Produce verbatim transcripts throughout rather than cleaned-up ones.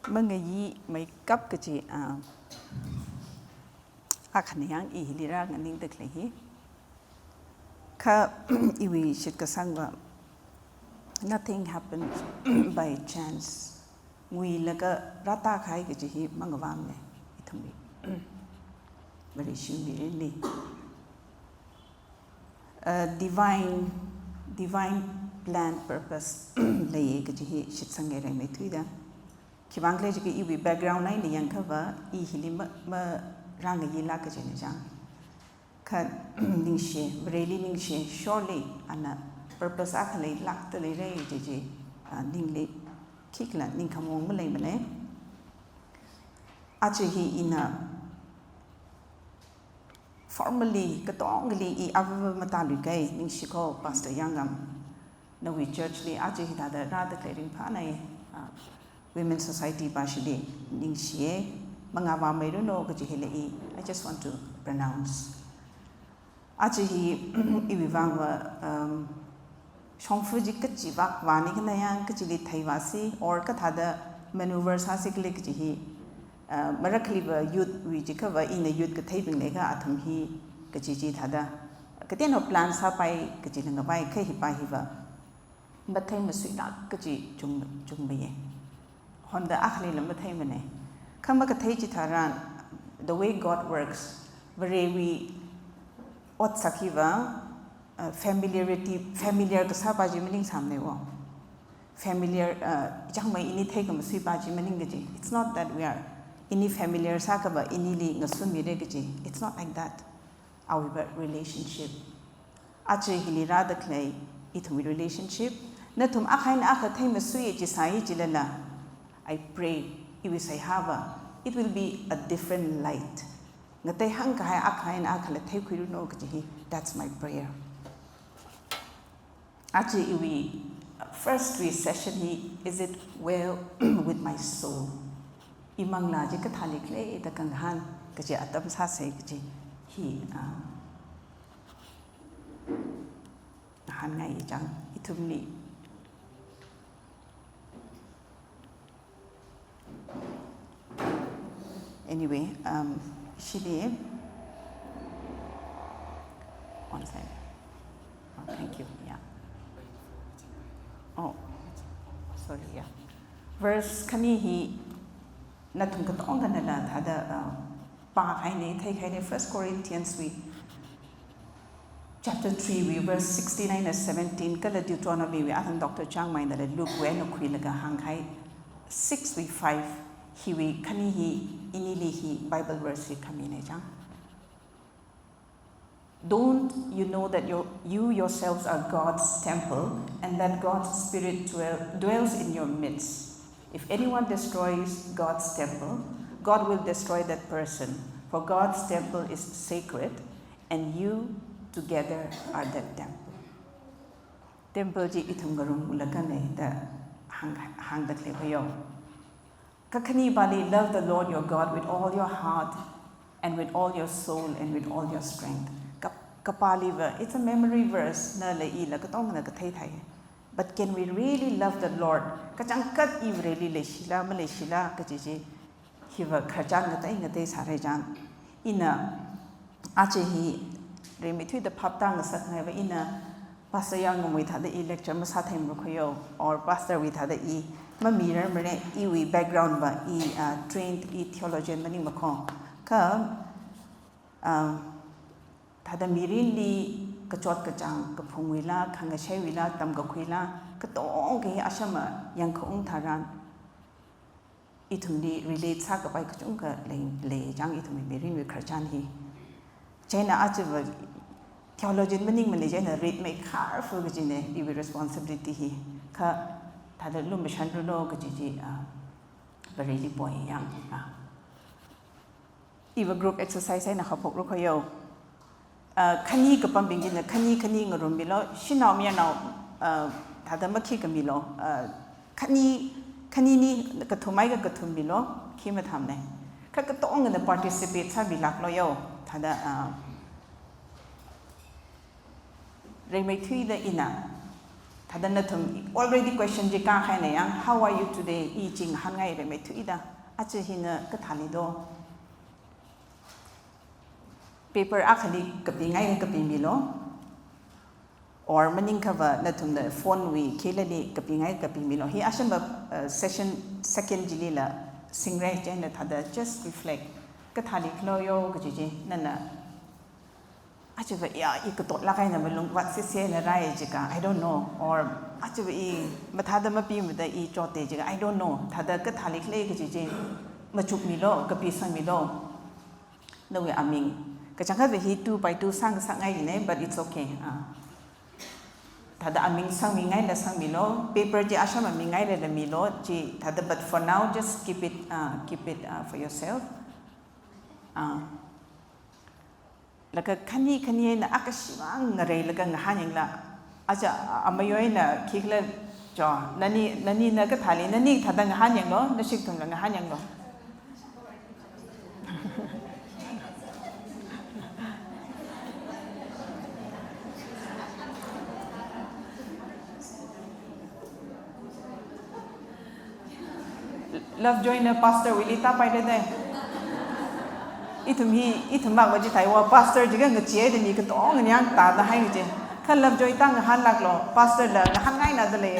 Mangayi maikap kaji, ah, akhana yang i hili rānganingda khalei hi. Kha iwui shitkasangva, nothing happens by chance. Nguilaga rātākahai kaji hi mangavāmana, ithumwui Vareshi mirinli. Uh, divine, divine plan, purpose leiya kaji hi shitsanga rimeithuida. Khiwuivang khala jiakha iwui background eina yangkhava, i hili ma, marāngayilāk kajina chang. Kha ningshi, Vareli ningshi, surely ana purpose akha leilākda leira kaji chi, ah, ningli khikhala ningkhamaong maleimana. Aja hi ina formally katongali i avāva matāluikahai, ningshiko Pastor Yangam, nawui church li aja hithāda rāda khalei ringphānai, ah, Women Society pāshili ningshiya, mangavāmeiranu kaji hili i, I just want to pronounce. Aja hi iwui vangva, um, shongfa chi kachi vak vāni khanā yang kachili theivāsi, or kathāda maneuver sāsi khala kaji hi, uh, marakhaliva youth wui jiakhava ina youth katheibing leiakha athum hi kaji chithāda, kateonao plan sāpai kajila ngavai kha hipā hiva mathei masuilāk kaji chung, chungmeiya. Honda akhaleila matheimana. Kha makathei chitharan, the way God works, Varewui otsak hiva, uh, familiarity, familiar kasāpa chi maningsāmana wo. Familiar, uh, changmei ini theikhamasuipa chi maning kaji. It's not that we are, ini familiar sākhava inili ngasunmira kaji. It's not like that. Awui relationship. Aja hili rāda khalei ithumwui relationship. Nathum akha eina akha theimasuiya chi sāya chilala, I pray, iwui seihāva, it will be a different light. Ngateihāngkahai akha eina akhala theikhuiranu kaji hi, that's my prayer. Aja iwui first wui session hi, is it well with my soul? Imanglā chi kathāli khalei da kangahān kaji atam sāsa kaji hi, ah, ngahānngai chang ithumli. Anyway, um, shili, one second. Oh, thank you. Yeah. Oh, sorry. Yeah. Verse khani hi nathum katonganala thāda, uh, pākahaina, theikahaina, First Corinthians wui chapter three wui verse sixteen eina seventeen, kala Deuteronomy wui, athang Doctor Changmeinala Luke wui eina khuilaga hāngkahai six wui five, hiwui khani hi, inili hi Bible verse hi khamina chang. Don't you know that your, you yourselves are God's temple and that God's Spirit dwell, dwells in your midst? If anyone destroys God's temple, God will destroy that person. For God's temple is sacred, and you together are that temple. Temple chi ithum ngarumlakhanei da hāng, hāngda khalei khoyo. Kakhanipali, love the Lord your God with all your heart and with all your soul and with all your strength. Ka, kapaliva, it's a memory verse, nala ila katongana kathei thei. But can we really love the Lord? Kachangkhat i Vareli leishila, maleishila, kaji chi, hiva khararchan ngatei ngatei sāra chang. Ina, aja hi, rimeithuida phaptāngasakngaiva ina, Pastor Yangamwui thāda i lecture masātheimarako yo, or pastor wui thāda i mamirarmara, iwui background va i, ah, trained i theologian maningmako. Kha, ah, thāda mirinli kachot kachāng, kaphungwuila, khangasheiwuila, tamkakhuila, katonga hi ashama yangkhaung tharan, ithumli relate sākapai kachungkha lei, lei chang ithumwui mirinwui khararchan hi. Chieina ajava theologian maningmana chieina ritmeikharfa kajina, iwui responsibility hi. Kha thāda lumashanranu kaji chi, ah, Vareli poi yang, ah. Iva group exercise eina haophokra khoyo. Ah, khani kapambing china khani khani ngarummilu, shanao mayarnao, ah, thāda makhi kamilu, ah, khani, khanini kathum eina kathum milu, khi mathāmana. Kha katongana participate sāmilāklu yo, thāda, ah, rimeithuida ina, Thāda nathum already question chi kākahaina yang, "How are you today?" I chi ngahānngaira maithuida. Aja hina kathāli do? Paper akhali kapingai kapimilu. Or maningakha va nathumna phone wui khilali kapingai kapimilu. Hi ashamba, uh, session second chilila singra, chieina thāda just reflect. Kathāli khalo yo kaji chi, nana aja va ya, i katotlāk eina malung vātsisela rai jiakha, I don't know. Or aja va i mathāda mapimada i chotta jiakha, I don't know. Thāda kathāli khala kaji chi machukmilu, kapisangmilu. Nawui aming. Kachangkhat va hi two by two sāngasakngaina, but it's okay. Ah. Thāda aming sangmingaila sangmilu, paper chi ashama mingailala milu, chi thāda, but for now, just keep it, uh, keep it, uh, for yourself. Uh, laga khani khani eina akashimang ngareilaga ngahānyanglu. Aja, uh, amayoi eina khikhala jo, nani, nanina kathāli, nani thāda ngahānyanglu, nashi kathumla ngahānyanglu. Lovejoy na pastor wuili tāpaira dai. Ithum hi, ithum makva chithāhaowa, pastor jiakha ngacheeda mi katonga niyang tāda hai ngache. Kha Lovejoy tāngahānlāklu, pastor la ngahānngaina dalei.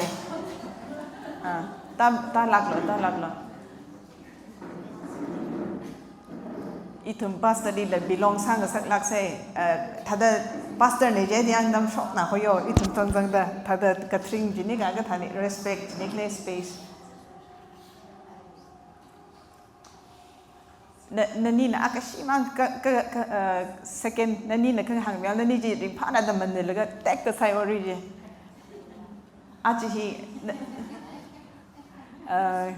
Ah, tā, tālāklu, tālāklu. Ithum pastor lila belong sāngasaklāksei, eh, thāda pastor na je yang namshokna hoyo, ithum tongzangda, thāda kathring jiakha kathāli respect, jiakha space. Na, nanina akashimang ka, ka, ka, eh, second, nanina kahāngmiya, nani chi ringphāna da manlaga tekta sāhaora je. Aja hi, na, eh,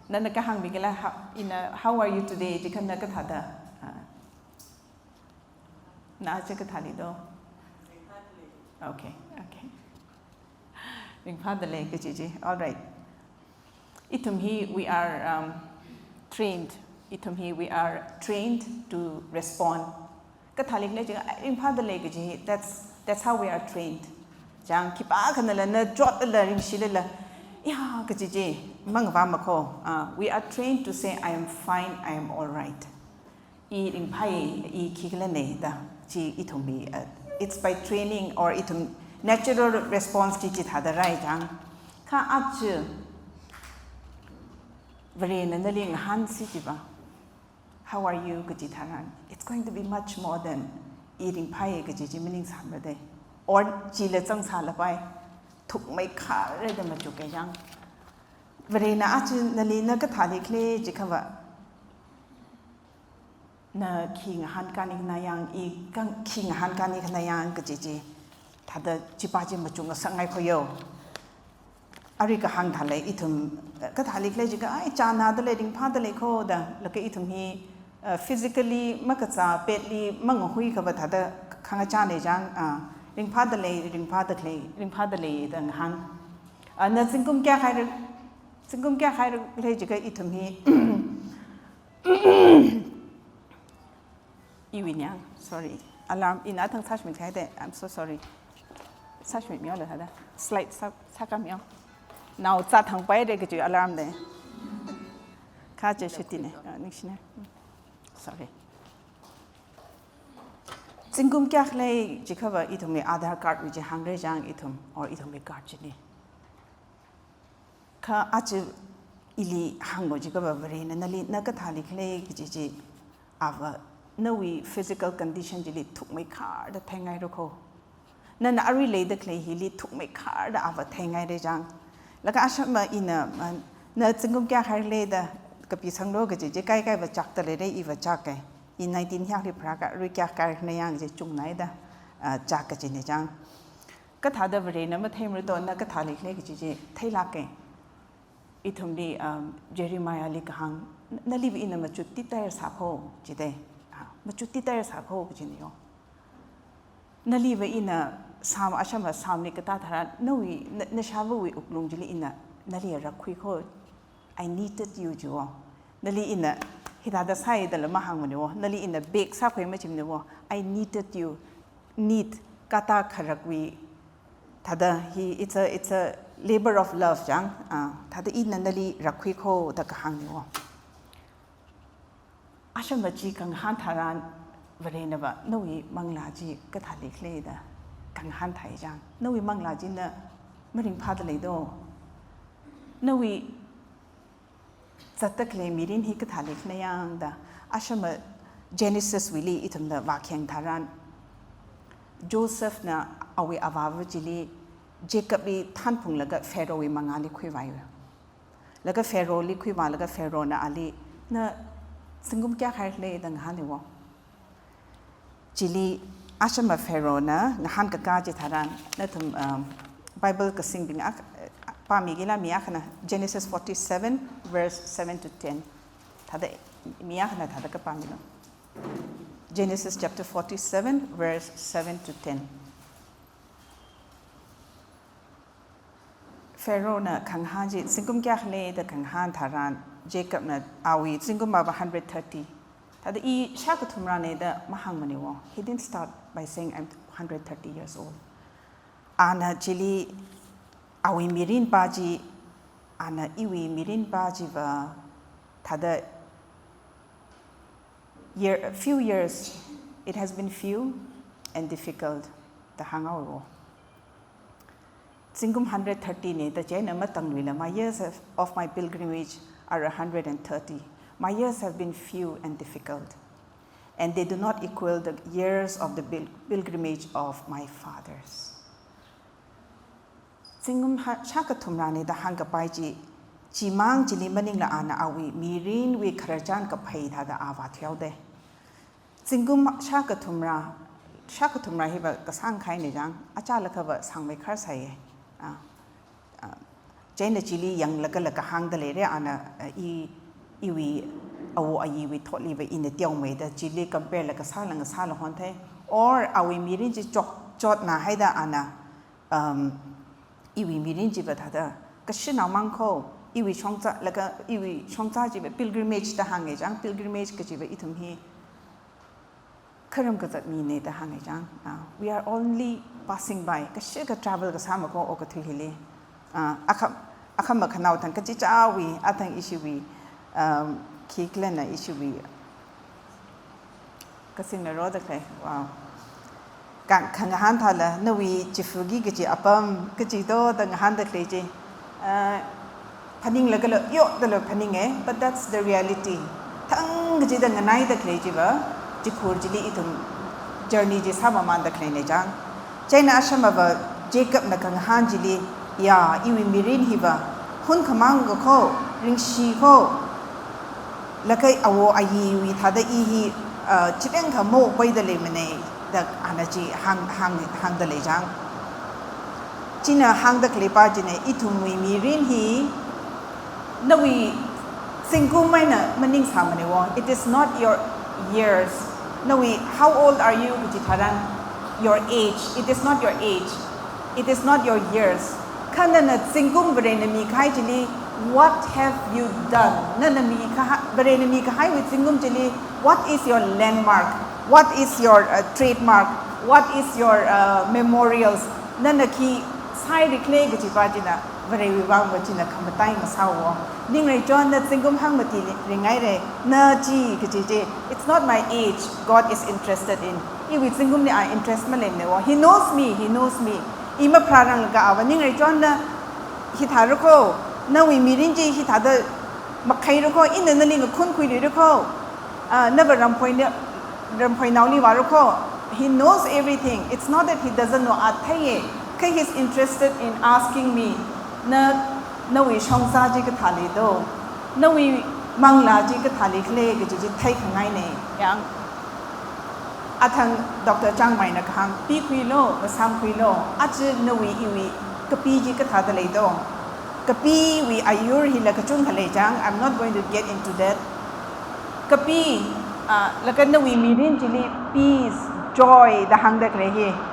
nana kahāngmi kala, ha, ina, "How are you today?" Jiakha na kathāda? Ah. Na aja kathāli do? Okay, okay. Ringphādalei kaji chi. All right. Ithum hi, we are, um, trained. Ithum hi, we are trained to respond. Kathāli khala jiakha, "Ringphādalei" kaji, that's, that's how we are trained. Chang, khipākhanala na chotlala, ringshilala, "Ya," kaji chi mangavāma kho. Uh, we are trained to say, "I am fine, I am all right." I ringphāya, i khikhala na da. Chi ithumwui, uh, it's by training or ithum natural response chi chithāda rai chang. Kha aja Varena nali ngahānsi chiva, "How are you?" kaji tharan, it's going to be much more than "I ringphāya" kaji chi maningsāmara dai. Or chila zangsālapai, thukmeikharda machukka yang. Varena aja nali na kathāli khala jiakha va, na khi ngahānkāni khanā yang, i kang khi ngahānkāni khanā yang kaji chi, thāda chipa chi machukngasakngai khoyo. Arui kahāng thālei ithum, eh, kathāli khala jiakha, "Ai, chānādalei, ringphādalei kho" da, laga ithum hi, eh, physically makazā, petli mangahui kha va thāda khangachāna chang, ah, "Ringphādalei, ringphāda khala, ringphādalei" da ngahān. Ah, na zingkum kayākha haira, zingkum kayākha haira khala jiakha ithum hi, iwui nyang, sorry. Alarm, ina thang sāshimit haida, I'm so sorry. Sāshimit miyo la thāda. Slide sā, sākā miyo. Nao zā thangpaira kaji alarm da. Kha je shiti ne, ah, ningshina. Sorry. Zingkum kayākha lei jiakha va ithumwui Aadhaar card wui chi hāngra chang ithum, or ithumwui card chili. Kha aja ili hānglu jiakha va Varena nali na kathāli khala kaji chi, ava nawui physical condition chili thukmeikharda theingaira kho. Nana arui leida khalei hili thukmeikharda ava theingaira chang. Laga ashama ina, ah, na zingkum kayākha haira khala da kapisanglu kaji chi kaikai va chakta leira, i va chakka. I nineteen hiyākli pharākha arui kayākha haira khala yang chi chungnaida, ah, chak kajina chang. Kathāda Varena matheimara do, na kathāli khala kaji chi theilāka. Ithumli, um, Jeremiahli kahāng, "Naliva ina machutti tairsā kho," jida. Ah, machutti tairsā kho kajina yo. Naliva ina Psalm, ashama Psalmli katā tharan, nawui, na, nashāvawui wuklung chili ina nali rakkhui kho. "I needed you" jiwo. Nali ina hithāda sāi dala mahāngmana wo. Nali ina beg sākhui majimana wo. "I needed you." Need, kata kharakwui Thāda hi, it's a, it's a labor of love, chang. Ah, thāda ina nali rākhui kho da kahāngna wo. Ashama chi khangahān tharan Varenava, nawui manglā chi kathāli khalei da khangahān thai chang. Nawui manglā china maringphāda leido. Nawui zatda khalei mirin hi kathāli khalei yang da. Ashama Genesis wuili ithumna vākhayang tharan, Josephna awui avāva chili, Jacobli thanphunglaga Pharaohwui mangāli khuivāya. Laga Pharaohli khuivālaga Pharaohna ali, na zingkum kayākha lei da ngahāna wo. Chili ashama Pharaohna ngahānkakā chi tharan, nathum, um, Bible kasingbing ak-, pāmigila mi akhana, Genesis forty-seven, verse seven to ten. Thāda mi akhana thāda kapāmilu. Genesis chapter forty-seven, verse seven to ten. Pharaohna khangahān chi, zingkum kayākha lei da khangahān tharan, Jacobna awui zingkumva hundred thirty. Thāda i shākathum rāna da mahāngmana wo. He didn't start by saying, "I'm hundred thirty years old." Ana chili awui mirinva chi, ana iwui mirinva chiva, thāda year, a few years, it has been few and difficult da hānghaowa wo. Zingkum hundred thirty na da chieina matangluila, "My years have, of my pilgrimage are a hundred and thirty. My years have been few and difficult, and they do not equal the years of the pil-, pilgrimage of my fathers." Zingkum ha-, shākathum rāna da hāngkapai chi, chimang chili maningla ana awui mirinwui khararchan kaphei thāda a vāthuihaoda. Zingkum shākathum rā, shākathum rā hiva kasāng kahaina chang, achālakhava sāngmeikharsa ye. Ah, ah, chieina chili yanglagalaga hāngda leira ana, ah, i, iwui awo ayiwui thotliva ina teomeida chili compare laga sāla ngasāla honthei. Or awui mirin chi chok, chotna haida ana, um, iwui mirin chiva thāda, kashinao mang kho, iwui shongza, laga iwui shongza chiva pilgrimage da hānga chang, pilgrimage kachiva ithum hi kharam kazat mina da hānga chang. Ah, we are only passing by, kashikha travel kasā ma kho okathui hili. Ah, akham, akham makhanao thang kachichāwui, athang ishiwui, um, khikhalena ishiwui kasingna roda khalei, wow. Ka, khangahān thāla, nawui chifugi kachi apam, kachi do da ngahānda khalei chi. Ah, phaninglagala, yo dala phaninga, but that's the reality. Thang kachida nganaida khalei chiva, chikhur chili ithum journey chi sāmamanda khaleina chang. Chieina ashamava Jacobna khangahān chili, ya, iwui mirin hiva, hunkhamang kakho, ringshi kho, laga awo ayiwui thāda i hi, ah, chitengkha maopaida leimana da ana chi hāng, hāng, hāngda lei chang. China hāngda khaleipa china ithumwui mirin hi nawui zingkum eina maningsāmana wo. It is not your years. Nawui, how old are you kachi tharan, your age. It is not your age. It is not your years. Kha nana zingkum Varena mikahai chili, what have you done? Nana mikahai, Varena mikahaiwui zingkum chili, what is your landmark? What is your, uh, trademark? What is your, uh, memorials? Nana khi sāhaira khala kachipa china, Varewui vangva china khamatai ngasāhaowa. Ningreichon na zingkum hangmati ringhaira, na chi kachi chi. It's not my age God is interested in. Iwui zingkumli a interest maleimana wo. He knows me, he knows me. I mapharāranglakha ava ningreichon na hithāra kho, nawui mirin chi hithāda makhaira kho, ina nali ngakhun khuilira kho. Ah, nava ramphoi na, ramphoi naoli vāra kho. He knows everything. It's not that he doesn't know, a theiya. Kha he's interested in asking me, na, nawui shongza chi kathāli do, nawui manglā chi kathāli khala kachi chi theikhangaina. Yang, athang Doctor Changmaina kahāng, pikhuilu, ngasāmkhuilu, aja nawui iwui kapi chi kathāda lei do. Kapiwui ayur hila kachungkha lei chang, I'm not going to get into that. Kapi, ah, laga nawui mirin chili peace, joy da hāngda khalei hi.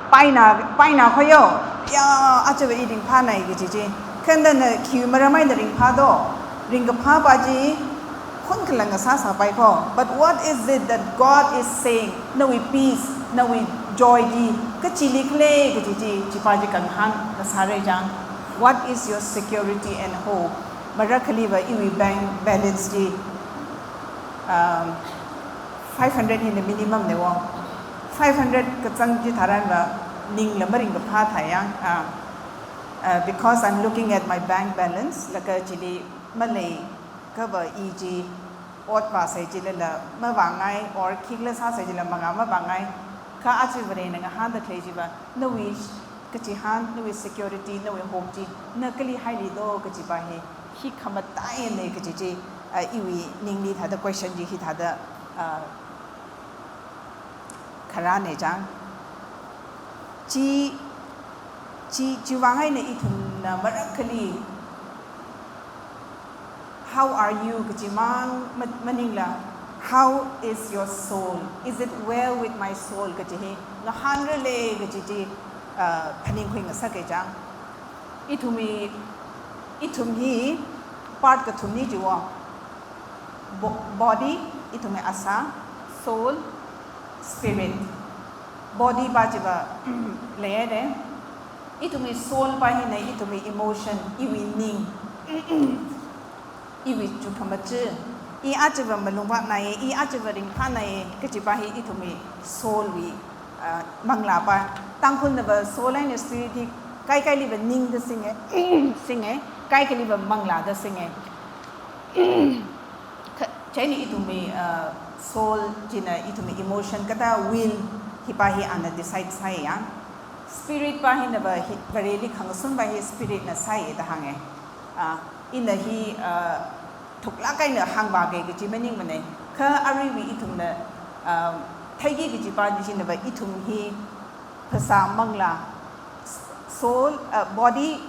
Paina, paina khoyo, ya, ajava i ringphānai kachi chi. Kha nana khi maram eina ringphā do, ringkaphāpa chi, hunkhala ngasāsāpai kho. But what is it that God is saying? Nawui peace, nawui joy chi, Kachili khalei kaji chi, chipa chi kangahān kasāra chang. What is your security and hope? Marakhaliva iwui bank balance chi, um, five hundred hina minimum ne wo. Five hundred kazang chitharanva ningla maringkaphā thāya. Ah, uh, because I'm looking at my bank balance, laga chili maleikha va i chi ot vāsai chilala mavāngai, or khikhala sāsai chila mangā mavāngai. Kha aja Varena ngahānda khalei chiva, nawui kachihān, nawui security, nawui hope chi na kali haili do kajipa hi, hi khamataiyana kaji chi, ah, iwui ningli thāda question chi hithāda, ah, kharāne chang. Chi, chi, chiwui vang eina ithumna marakhali "How are you?" kaji mang ma-, maningla, "How is your soul? Is it well with my soul?" kaji hi ngahānrale kaji chi, ah, phaningkhui ngasaka chang. Ithumwui, ithum hi part kathumna chi wo. Bo-, body, ithumwui asā, soul, spirit. Body pa chiva leire. Ithumwui soul pa hina ithumwui emotion, iwui ning, iwui chukhamachā, i ajava malungvānai, i ajava ringphānai kajipa hi ithumwui soul wui, ah, manglā pa. Tangkhulnava soul eina spirit hi kaikailiva ning da singe, singe, kaikhaliva manglā da singe. Kha, chieina ithumwui, ah, soul china ithumwui emotion kathā will hipa hi ana decide sāya. Spirit pa hinava hi, Vareli khangasunpa hi spirit na sāi da hānge. Ah, ina hi, ah, thuklāk eina hāngvāki kaji maningmane. Kha aruiwui ithumna, ah, theiki kajipa chi chinava ithum hi phasā manglā, soul, uh, body,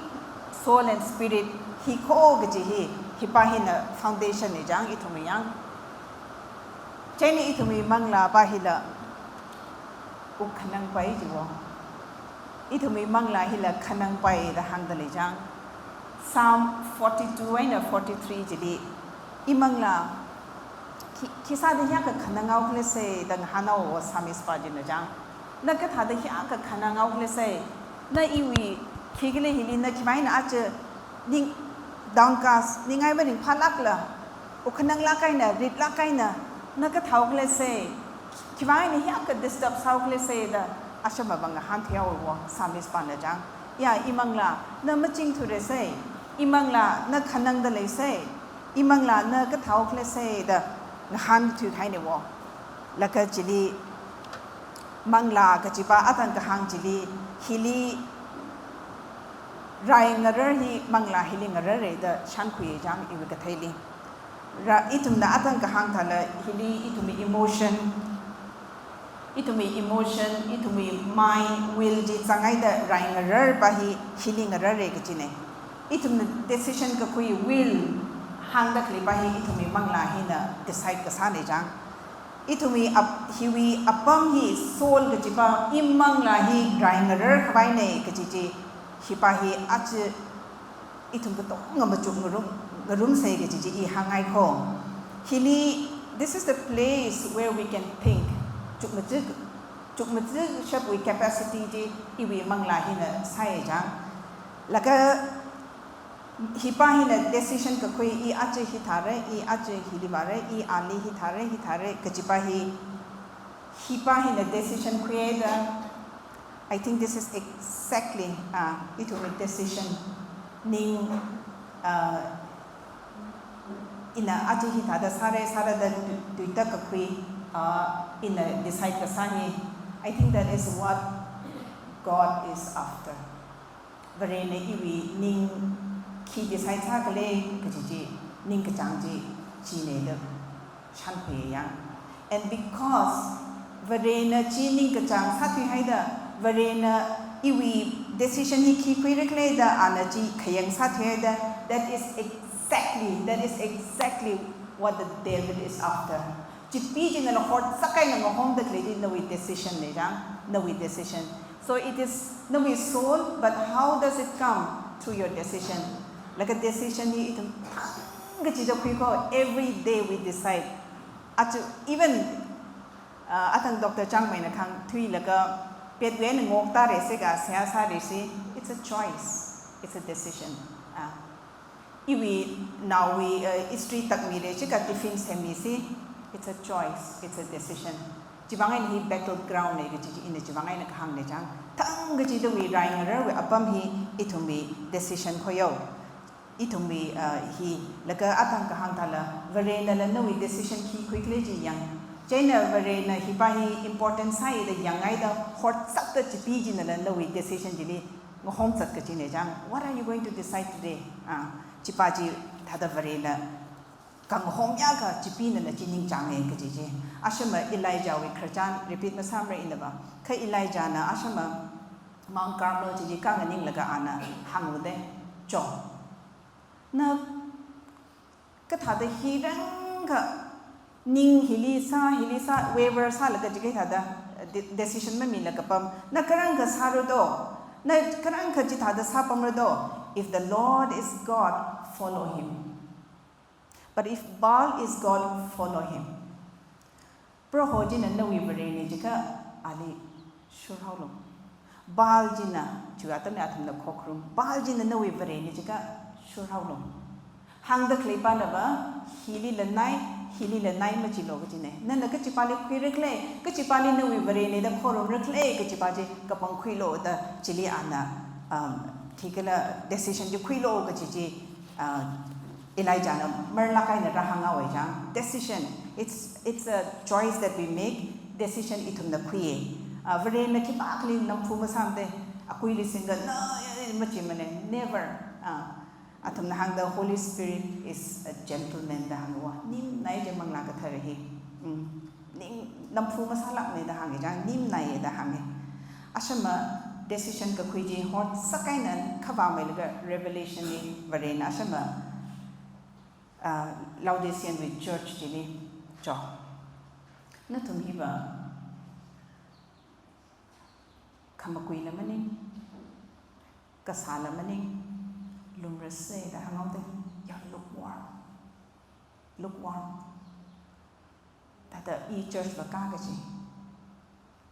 soul and spirit hi kho kaji hi, hipa hina foundation ne chang ithumwui yang. Chieina ithumwui manglā pa hila wuk khanangpai chi wo. Ithumwui manglā hila khanangpai da hāngda lei chang. Psalm forty-two eina forty-three chili, i manglā khi, khisāda hiyākha khananghao khala sei da ngahānhao wo psalmist pa china chang. Na kathāda hiyākha khananghao khala sei? Na iwui khikhala hili na khiwui vang eina aja ning downcast, ningai maringphālākla, wuk khananglāk eina, ritlāk eina, na kathāhao khala sei? Khiwui vang eina hiyākha disturb sāhao khala sei da, asham mavang ngahānthuihao wo psalmist pana chang. Ya, i manglā, na machingthura sei. I manglā, na khanangda lei sei. I manglā, na kathāhao khala sei da ngahānthuikahaine wo. Laga chili manglā kajipa atam kahāng chili, hili rai ngarar hi manglā hili ngarare da shānkhuiya chang iwui katheili. Ra, ithumna atam kahāng thāla hili ithumwui emotion, ithumwui emotion, ithumwui mind, will chi zanghaida rai ngararpa hi hili ngarare kajine. Ithumna decision kakhui, will hāngda khaleipa hi ithumwui manglā hina decide kasāne chang. Ithumwui ap-, hiwui apam hi soul kajipa, i manglā hi rai ngarar khavaine kaji chi, hipa hi aja ithum katonga machuk ngarum, ngarumsei kaji chi i hāngngai kho. Hili, this is the place where we can think. Chukmajā, chukmajāshapwui capacity chi iwui manglā hina sāi chang. Laga hipa hina decision kakhui, i aja hithāre, i aja hili vāre, i ali hithāre, hithāre kajipa hi, hipa hina decision khuida, I think this is exactly, uh, ithumwui decision. Ning, uh, ina aja hithāda sāre, sāra da tui-, tuitak kakhui, uh, ina decide kasā hi. I think that is what God is after. Varena iwui ning khi decide sākhala kaji chi, ningkachāng chi, chine da shānkhuiya. And because Varena chi ningkachāng sāthuihaida, Varena iwui decision hi khi khuira khala da ana chi khayang sāthuihaida, that is exactly, that is exactly what the devil is after. Chipee china nala hotsak eina ngahomda khalei chi nawui decision ne chang, nawui decision. So it is nawui soul, but how does it come? Through your decision. Laga decision hi ithum thang kachida khui kho, every day we decide. Aja, even, uh, athang Doctor Changmeina kahāng thuilaga, Petwui eina ngokta resi ka seihā sā resi, it's a choice, it's a decision. Ah. Iwui naowui, uh, history takmire chika tiffin semisi, it's a choice, it's a decision. Chivang eina hi battleground ne kaji chi ina chivang eina kahāng ne chang. Thang kachidawui rai ngararwui apam hi ithumwui decision khoyo. Ithumwui, uh, hi laga atang kahāng thala, Varena la nawui decision khi khuikhala chi yang. Chieina Varena hipa hi important sāi da yangngaida hotsakta chipi china la nawui decision chili ngahom zat kaji ne chang. What are you going to decide today? Ah, chipa chi thada Varena kangahom ya ka chipina la chi ningchānge kaji chi. Ashama Elijahwui khararchan repeat masāmara ina ba. Kha Elijahna ashama Mount Carmel chili kanganinglaga ana hāngu de. Cho. Na kathāda hi rangkha ning hili sā, hili sā, waver sālaga chikathāda de-, decision mamilaga pam. Na karangkha sāra do. Na karangkha chithāda sāpamra do. If the Lord is God, follow him. But if Baal is God, follow him. Proho china nawui Varena jiakha ali shurhaolu. Baal china, chiwui atamli athumna khokharum. Baal china nawui Varena jiakha shurhaolu. Hāngda khalei pāna ba, hili la nai, hili la nai machilu kajine. Nana kachipali khuira khala, kachipali nawui Varena da khorumra khala, kachipa chi kapangkhuilu da chili ana, um, khikhala decision chi khuilu kaji chi, uh, Elijahna marlāk eina rāhānga wei chang. Decision. It's, it's a choice that we make. Decision ithumna khuiye. Ah, Varena khipākhali namphu masāmade. Akuili singda na, eh, machimane. Never. Ah, athumna hāngda Holy Spirit is a gentleman da hāngwa. Nimnai je Manglā Kathara hi. Mm. Ning namphu masālākne da hānge chang, nimnai da hānge. Ashama decision kakhui chi hotsak eina khavāmeilaga revelation li Varena ashama, ah, Laodicean wui church chili cho. Nathum hiva khamakuila maning, kasāla maning, lumrasai da hānghaode, you're lukewarm. Lukewarm. Thada i church va ka kaji.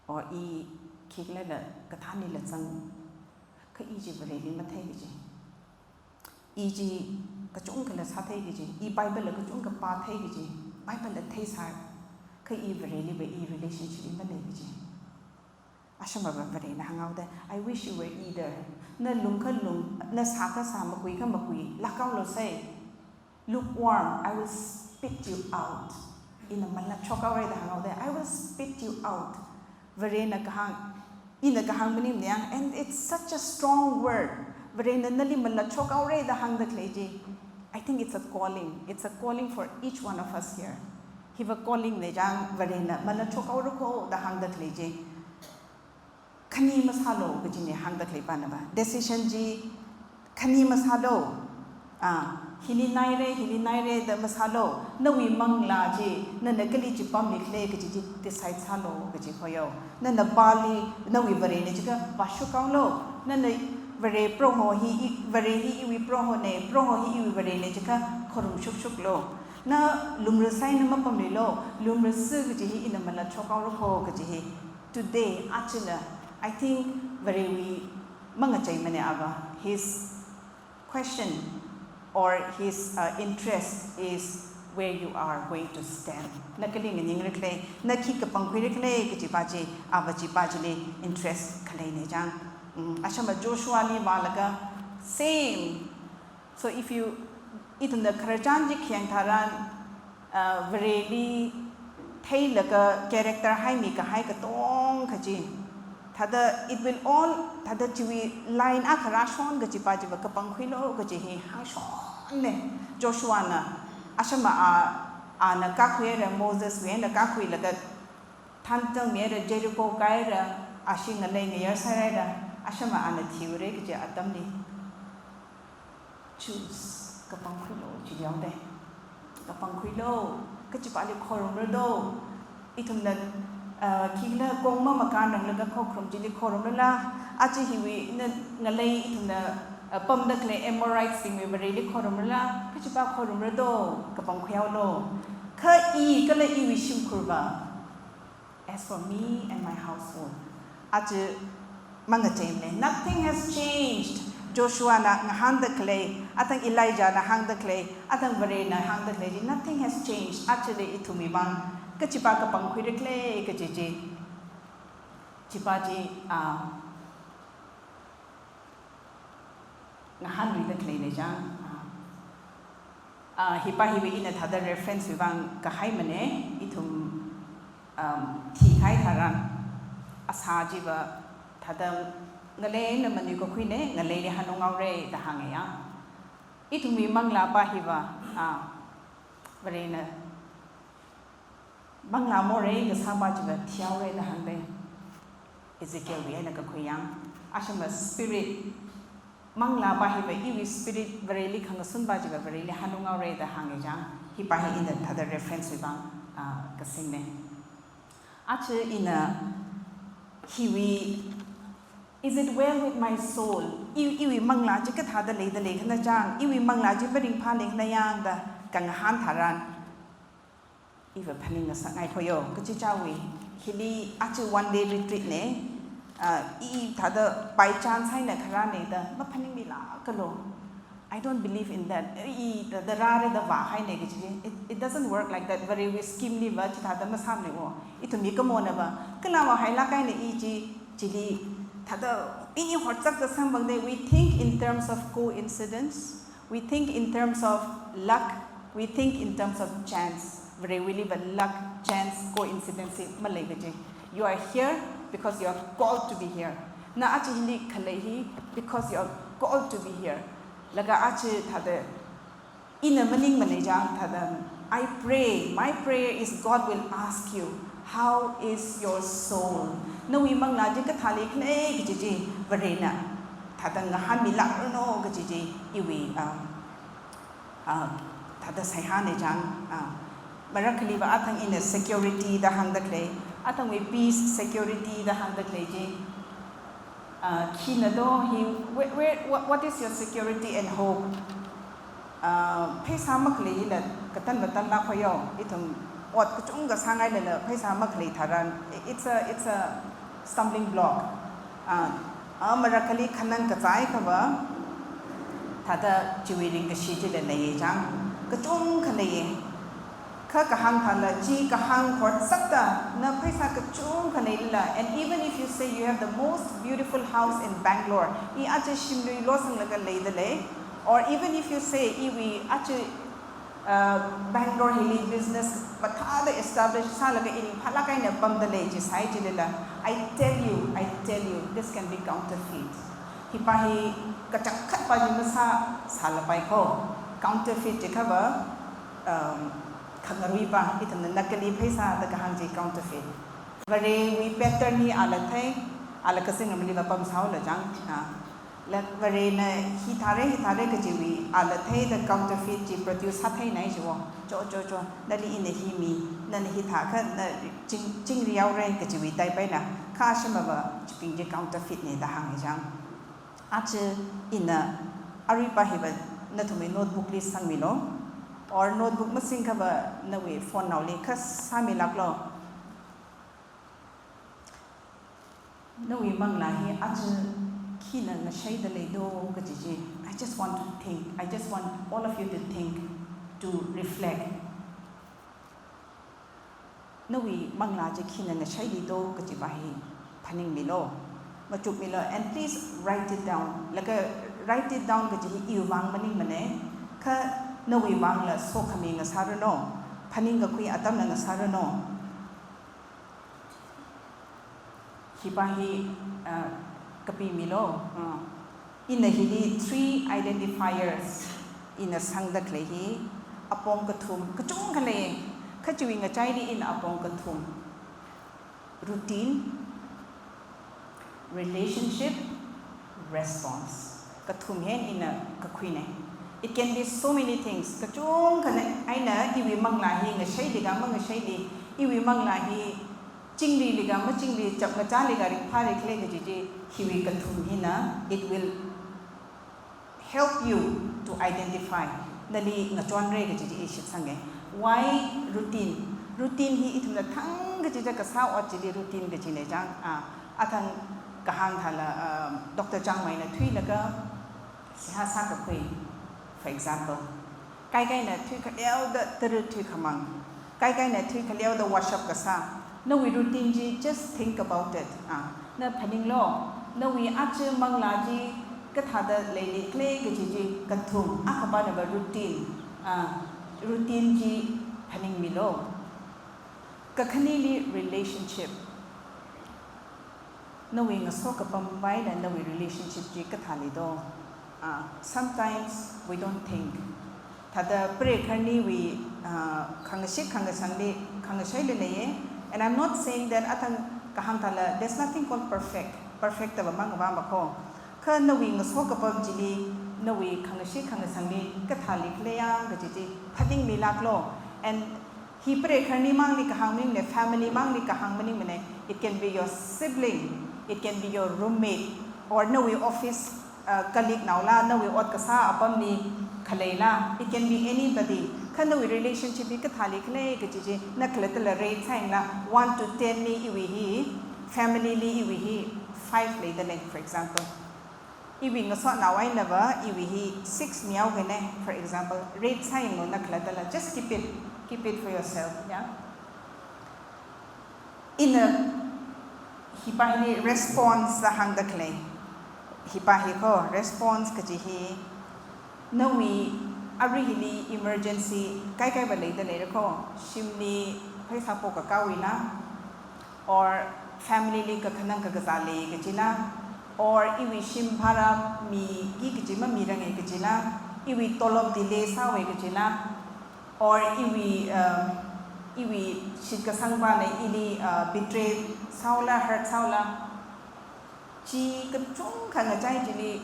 O i khikhala la kathānli la zang. Kha i chi Vareli mathei kaji. I chi kachungkhala sāthei kaji. I Bible la kachungkha pāthei kaji. Bible la theisai. Kha i Vareli va i relationship i malei kaji. Ashama va Varena hānghaode, I wish you were either. Na lungkha lung, na sākha sā, makuikha makui, lākhaolu sai. Lukewarm, I will spit you out. Ina malatshokhaore da hānghaode, I will spit you out. Varena kahāng, ina kahāng maning niang, and it's such a strong word. Varena nali malatshokhaore da hāngda khalei chi. I think it's a calling. It's a calling for each one of us here. Hiva calling ne chang, Varena malatshokhaora kho da hāngda khalei chi. Khani masālu kajine hāngda khalei pāna ba. Decision chi khani masālu. Ah, hili naire, hili naire da masālu. Nawui manglā chi, nana kali chi pamli khala kaji chi decide sālu kaji khoyo. Nana Baal li, nawui Varena jiakha vāshukhaolu. Nana Vare Proho hi, i, Vare hi iwui Prohone, Proho hi iwui Varena jiakha khorumshukshuklu. Na lumrasai na mapamluilu, lumrasa kaji hi ina malatshokhaora kho kaji hi. Today, ajala, I think Varewui mangacheimane ava. His question or his, uh, interest is where you are going to stand. Na kali nganingra khala, na khi kapangkhuira khala kajipa chi, ava chipa chili interest khalei ne chang. Mm, ashama Joshua li vālaga same. So if you, ithumna khararchan chi khayang tharan, uh, Vareli theilaga character haimi kahai katongkha chi. Thada it will all, thada chiwui line akha rāshon kajipa chiva kapangkhuilu kaji hi hāngshonne. Joshua na, ashama a, ana kakhuira, Moses wui eina kakhuilaga thanchang mira, Jericho kaira, ashi ngalei ngayar sāraira, ashama ana thiura kaji atamli. Choose, kapangkhuilu, chiliyaode. Kapangkhuilu, kachipali khorumra do. Ithumna, uh, khikhala kong mamakānranglaga khokharum chili khorumrala. Aja hiwui na ngalei ithumna, uh, pamda khalei Amorites bingwui Vareli khorumrala. Kachipa khorumra do, kapangkhuihaolu. Kha i kala iwui shimkhurva. As for me and my household, Aja mangacheimana. Nothing has changed. Joshua na ngahānda khalei, athang Elijah na hāngda khalei, athang Varena hāngda khalei chi, nothing has changed. Aja le ithumwui vang kachipa kapangkhuira khalei kaji chi. Chipa chi, ah, ngahānluida khaleina chang. Ah, ah, hipa hiwui ina thāda reference wui vang kahaimana, ithum, um, thikahai tharan, asā chiva thāda ngaleina manuikakhuina, ngaleili hanungaora da hānga ya. Ithumwui manglāpa hiva, ah, Varena manglā morei kasāpa chiva thihaora da hāngda. Ezekiel wui eina kakhui yang. Ashama spirit, manglāpa hiva iwui spirit Vareli khangasunpa chiva Vareli hanungaora da hānga chang. Hipa hi ina thāda reference wui vang, ah, kasingna. Aja ina hiwui, "Is it well with my soul?" I, iwui manglā chi kathāda leida leikhana chang, iwui manglā chi maringphā leikhana yang da kangahān tharan, iva phaningngasakngai khoyo, kachichāwui, hili aja one day retreat na, ah, i thāda by chance eina kharāna da maphaningmilākalu. I don't believe in that. I thāda rāra da vāhaina kaji. It, it doesn't work like that. Varewui scheme liva chithāda masāmana wo. Ithum mikumona va, kala vāhailāk eina i chi, chili thāda ini hotsakta samphangda, we think in terms of coincidence. We think in terms of luck, we think in terms of chance. Varewuiliva luck, chance, coincidence hi malei kaji. You are here because you are called to be here. Na aja hili khalei hi because you are called to be here. Laga aja thāda ina maningmana chang thāda, I pray, my prayer is God will ask you, "How is your soul?" Nawui manglā chi kathā leikhana kaji chi Varena thāda ngahānmilākranu kaji chi iwui, um, ah, thāda seihāna chang, ah, marakhaliva athang ina security da hāngda khalei, athangwui peace, security da hāngda khalei chi, ah, khina do hi, where, where, what, what is your security and hope? Ah, pheisā makhalei hila katan matanlāk khoyo, ithum ot kachungkha sāngailala pheisā makhalei tharan, it's a, it's a stumbling block. Ah, ah, marakhali khanang kachai khava, thāda chiwui ringkashi chila leiya chang, kachungkha leiya. Kha kahāng thāla chi kahāng hotsakta, na pheisā kachungkha leilala, and even if you say you have the most beautiful house in Bangalore, i aja shimlui losanglaga leida lei, or even if you say iwui aja, uh, Bangalore hili business mathāda establish sālaga i ringphālāk eina pamda lei jisai chilala, I tell you, I tell you, this can be counterfeit. Hipa hi kachangkhatpa chi masā sālapai kho. Counterfeit jikhava, um, khangaruipa, ithumna nakali pheisā da kahāng chi counterfeit. Varewui pattern hi ala thei, ala kazingram liva pamsāhaola chang, ah, la Varena hithāra, hithāra kajiwui ala theida counterfeit chi produce sātheinai jiwo. Cho, cho, cho, nali ina hi mi, nana hithākha, na ching, chingrihaora kajiwui type eina, kha ashamava chibing chi counterfeit na da hānga chang. Aja ina aruipa hiva nathumwui notebook li sangmilu, or notebook masingkhava nawui phone naoli kha sāmilāklu. Nawui manglā hi aja khina ngashaida leido kaji chi, I just want to think, I just want all of you to think, to reflect. Nawui manglā chi khina ngashaili do kajipa hi phaningmilu, machukmilu, and please write it down. Laga write it down kaji hi iwui vang maningmana, kha nawui vangla sokhami ngasāranu, phaningkakhui atamla ngasāranu. Hipa hi, ah, kapimilu, ah, ina hili three identifiers ina sangda khalei hi, apong kathum, kachungkha lei, kha chiwui ngachaili ina apong kathum. Routine, relationship, response. Kathum hi ina kakhuina. It can be so many things. Kachungkha eina iwui manglā hi ngashailiga mangashaili, iwui manglā hi chingriliga machingri, chapngachāliga ringphāra khala kaji chi, hiwui kathum hina, it will help you to identify. Nali ngachonra kaji chi i shitsanga. Why routine? Routine hi ithumna thang kachicha kasā ot chili routine kajina chang. Ah, Athang kahāng thāla, um, Doctor Changmeina thuilaga seihā sākakhui, for example. Kaikaina thuikhaleoda tara thuikhamang. Kaikaina thuikhaleoda wash up kasā. Nawui routine chi, just think about it. Ah, na phaninglu, nawui aja manglā chi kathāda leili khalei kaji chi kathum, akhapana va routine. Ah, routine chi phaningmilu. Kakhaneli relationship. Nawui ngaso kapam vai eina nawui relationship chi kathāli do. Ah, sometimes we don't think. Thāda prekharniwui, ah, khangashit khangasangli, khangashaili leiya. And I'm not saying that athang kahāng thāla, there's nothing called perfect. Perfect da va mang va makho. Kha nawui ngaso kapam chili, nawui khangashit khangasangli kathāli khaleiya kaji chi phaningmilāklu. And hi prekharni mangli kahāng maningne, family mangli kahāng maningmane. It can be your sibling, it can be your roommate, or nawui office, uh, colleague naola, nawui ot kasā apamli khaleila. It can be anybody. Kha nawui relationship hi kathāli khalei kaji chi na khalattala rate sāyangla, one to ten li iwui hi, family li iwui hi five leidalei, for example. Iwui ngasotnao eina va iwui hi six mihaokane, for example, rate sāyanglu na khalattala, just keep it, keep it for yourself, yeah. Ina hipa hili response da hāngda khalei. Hipa hi kho, response kaji hi, nawui arui hili emergency kaikai va leida leira kho, shimli pheisā pokakāwuila, or family li kakhanang kakazā lei kajila, or iwui shim bhara miki kaji mamirange kajila, iwui tolop delay sāwe kajila, or iwui, um, iwui shitkasangpana ili, uh, betray sāula, hurt sāula. Chi kachungkha ngachai chili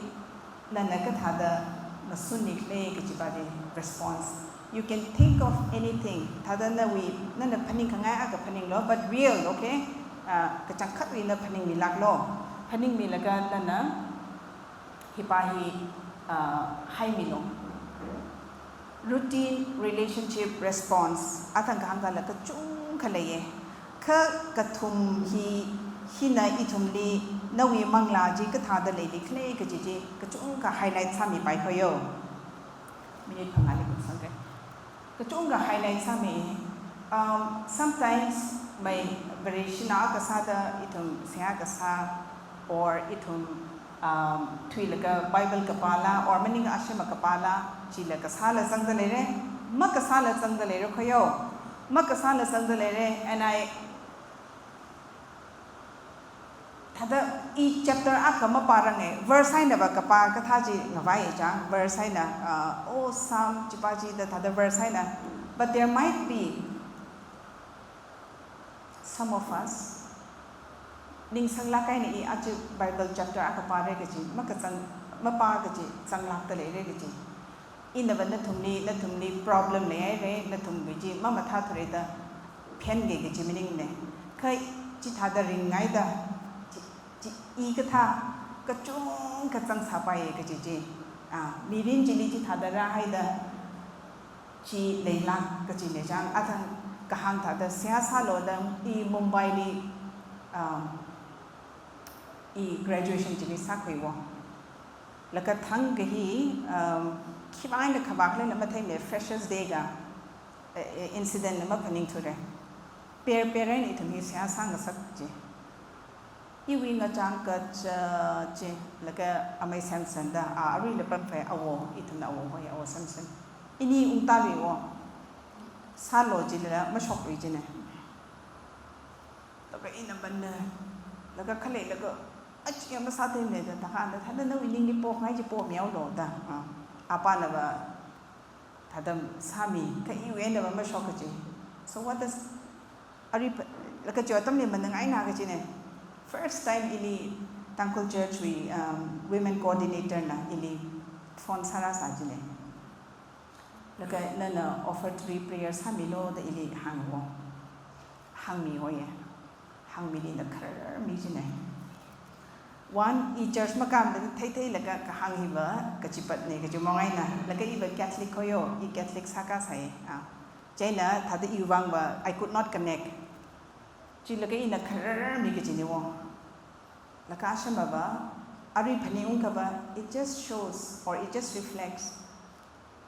nana kathāda ngasunni khalei kajipa chi response. You can think of anything. Thāda nawui, nana phaningkhangai akha phaninglu, but real, okay? Ah, kachangkhatwui na phaningmilāklu. Phaningmilaga nana hipa hi, ah, haimilu. Routine, relationship, response. Athang kahāng thāla kachungkha leiya. Kha kathum hi, hina ithumli nawui manglā chi kathāda leili khalei kaji chi kachungkha highlight sāmipai kho yo. Minute phangāli kum sangke. Kachungkha highlight sāmi. Um, sometimes mai Vareshinao kasāda ithum seihā kasā, or ithum, um, thuilaga Bible kapāla, or maning ashema kapāla, chila kasāla zangda leira, makasāla zangda leira kho yo, makasāla zangda leira, and I, thāda i chapter akha mapārange, verse eina va kapā kathā chi ngavai chang, verse eina, uh, oh, Psalm chipa chi da thāda verse eina, but there might be some of us, ningsanglāk eina i aja Bible chapter akha pāra kaji, makazang, mapā kaji, zanglākta leira kaji. Ina va nathumli, nathumli problem leihaira, nathumwui chi mamathāthura da phenki kaji maningne. Kha chithāda ringngaida, chi, chi, i kathā, kachungkha zangsāpaiya kaji chi. Ah, mirin chili chithāda rāhaida, chi leilāk kajine chang, athang kahāng thāda seihā sālu da i Mumbai li, um, i graduation chili sākhuiwo. Laga thangkha hi, um, khiwui eina khavā khalei la matheimane, Freshers Day ka, eh, eh, incident la maphaningthura. Pair pair eina ithum hi seihā sāngasak chi. Iwui ngachang kacha chi, laga amei Samson da, a, aruila pamphai awo, ithumna awo hoi, awo Samson. Ini ungtāluiwo. Sālu jilala mashoklui jine. Laga ina manna, laga khalei laga, achi ya masātheimane da, thākha da, thāda nawui ningli pongai chi pomihaolu da. Ah, apāna va, thāda sāmi, kha iwui eina va mashok kaji. So what does, ari pa, laga chi atamli manangaina kajine. First time ili Tangkhul Church wui, um, women coordinator na ili phone sārāsā jine. Laga nana offertory prayer sāmilu da ili hāngwo. Hāngmiwo ye. Hāngmili na khararmi jine. One, i church makāmada theitheilaga kahāng hiva kachipatne kaji mong eina. Laga iva Catholic kho yo, i Catholic sākasai. Ah. Chieina thāda iwui vang va, I could not connect. Chilaga ina khararmi kajine wo. Laga ashemava, arui phaningungkhava, it just shows or it just reflects.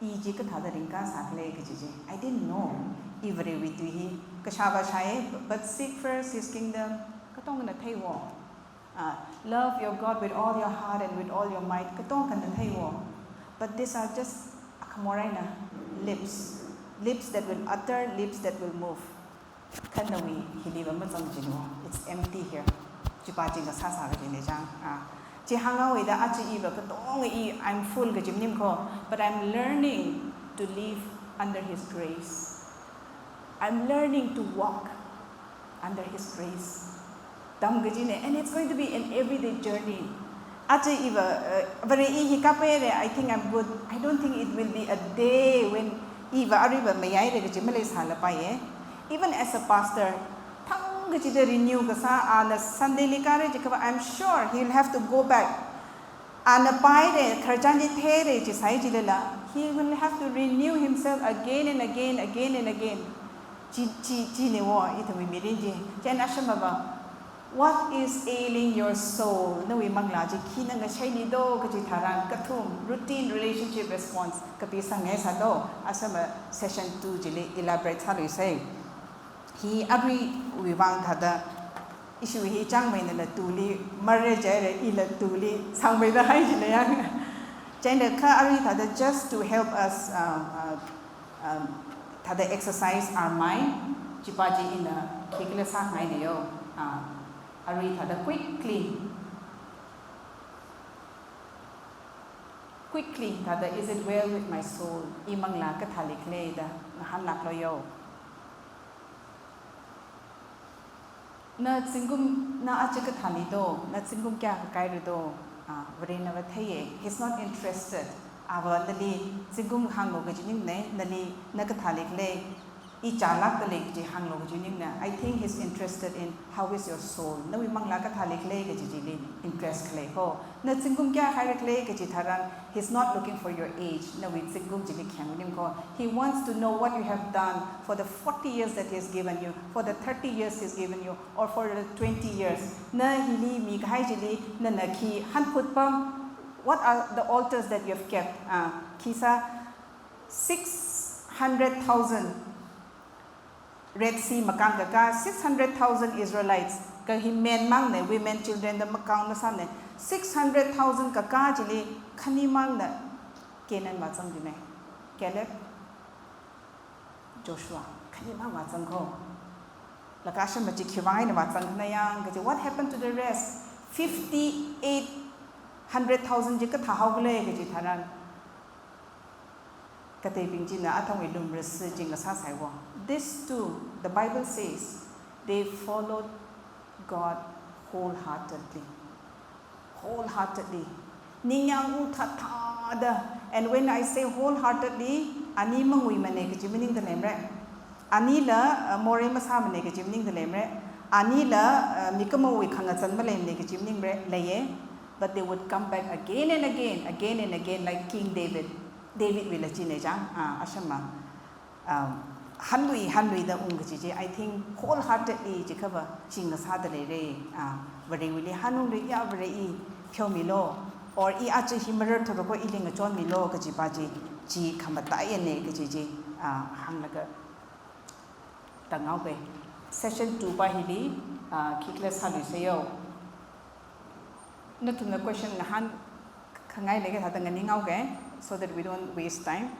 I chi kathāda ringkasā khala kaji chi. I didn't know. I Varewui tui hi. Kashāva shāya, but seek first his kingdom. Katongana theiwo. Ah, love your God with all your heart and with all your might. Katongana theiwo. But these are just akhamor eina lips. Lips that will utter, lips that will move. Kha nawui hiliva mazang jino. It's empty here. Chipa chi ngasāsā kajina chang. Ah. Chi hānghaoda aja iva katonga i, I'm full kaji maning ko. But I'm learning to live under his grace. I'm learning to walk under his grace. Tam kajina, and it's going to be an everyday journey. Aja iva, uh, Vare, i hi kapaira, I think I'm good. I don't think it will be a day when iva aruiva mayaira kaji maleisālapaiya. Even as a pastor, thang kachida renew kasā, ana Sunday li kāra jiakhava, I'm sure he'll have to go back. Ana paira, khararchan chi theira jisai jilala, he will have to renew himself again and again, again and again. Chi, chi, china wo, ithumwui mirin chi. Chieina ashemava, what is ailing your soul? Nawui manglā chi khina ngashaili do kaji tharan kathum, routine, relationship, response, kapi sangngaisā do. Ashema session two chili elaborate sāluisai. Hi aruiwui vang thāda issue hi changmeinala tuli, mare jaira ila tuli, sangmeida hai jina yang. Chieina kha arui thāda just to help us, uh, uh, um, thāda exercise our mind, chipa chi ina khikhala sāngaina yo. Ah, arui thāda quickly, quickly thāda, is it well with my soul? I manglā kathāli khala da ngahānlāklo yo. Na zingkum, na aja kathāli do, na zingkum kayākha kaira do, ah, Varena va theiya. He's not interested. Ava nali zingkum hānglo kaji maningna, nali na kathāli khala, i chālākdalei kaji hānglo kaji maningna. I think he's interested in how is your soul. Nawui manglā kathāli khala kaji chili interest khalei ho. Na zingkum kayākha haira khala kaji tharan, he's not looking for your age. Nawui zingkum chili khayang maning ko. He wants to know what you have done for the forty years that he has given you, for the thirty years he's given you, or for the twenty years. Na hili mikahai chili, nana khi hanphut pam, what are the altars that you have kept? Ah, khi sā six hundred thousand Red Sea makān kakā, six hundred thousand Israelites, ka hi men mangna, women, children da makān masāmana, six hundred thousand kakā chili khani mangna Canaan vāzang jina. Caleb, Joshua, khani mang vāzang ko. Laga ashema chi khiwui vang eina vāzang khana yang kaji, what happened to the rest? Fifty-eight hundred thousand chi kathāhao khala kaji tharan, kateibing china athumwui lumrasi chi ngasāsai wo. These two, the Bible says, they followed God wholeheartedly. Wholeheartedly. Ningyāng u thāthāda. And when I say wholeheartedly, ani manguimana kaji maningda leimara. Anila, uh, morei masāmana kaji maningda leimara. Anila, uh, mikumowui khangazan maleimana kaji maningmara, leiya. But they would come back again and again, again and again, like King David. Davidwuila china chang, ah, ashema, um, hanlui, hanluida ung kaji chi, I think wholeheartedly jiakhava chi ngasāda leira, ah, Varewuili hanungluiya Vare i pheomilo, or i aja hi mararthura ko ili ngachonmilo kajipa chi, chi khamataiyana kaji chi, ah, hānglaga tānghaoke. Session two pa hili, ah, khikhala sāluisai yo. Nathumna question ngahānkhangai leikha thāda nganinghaoke, so that we don't waste time.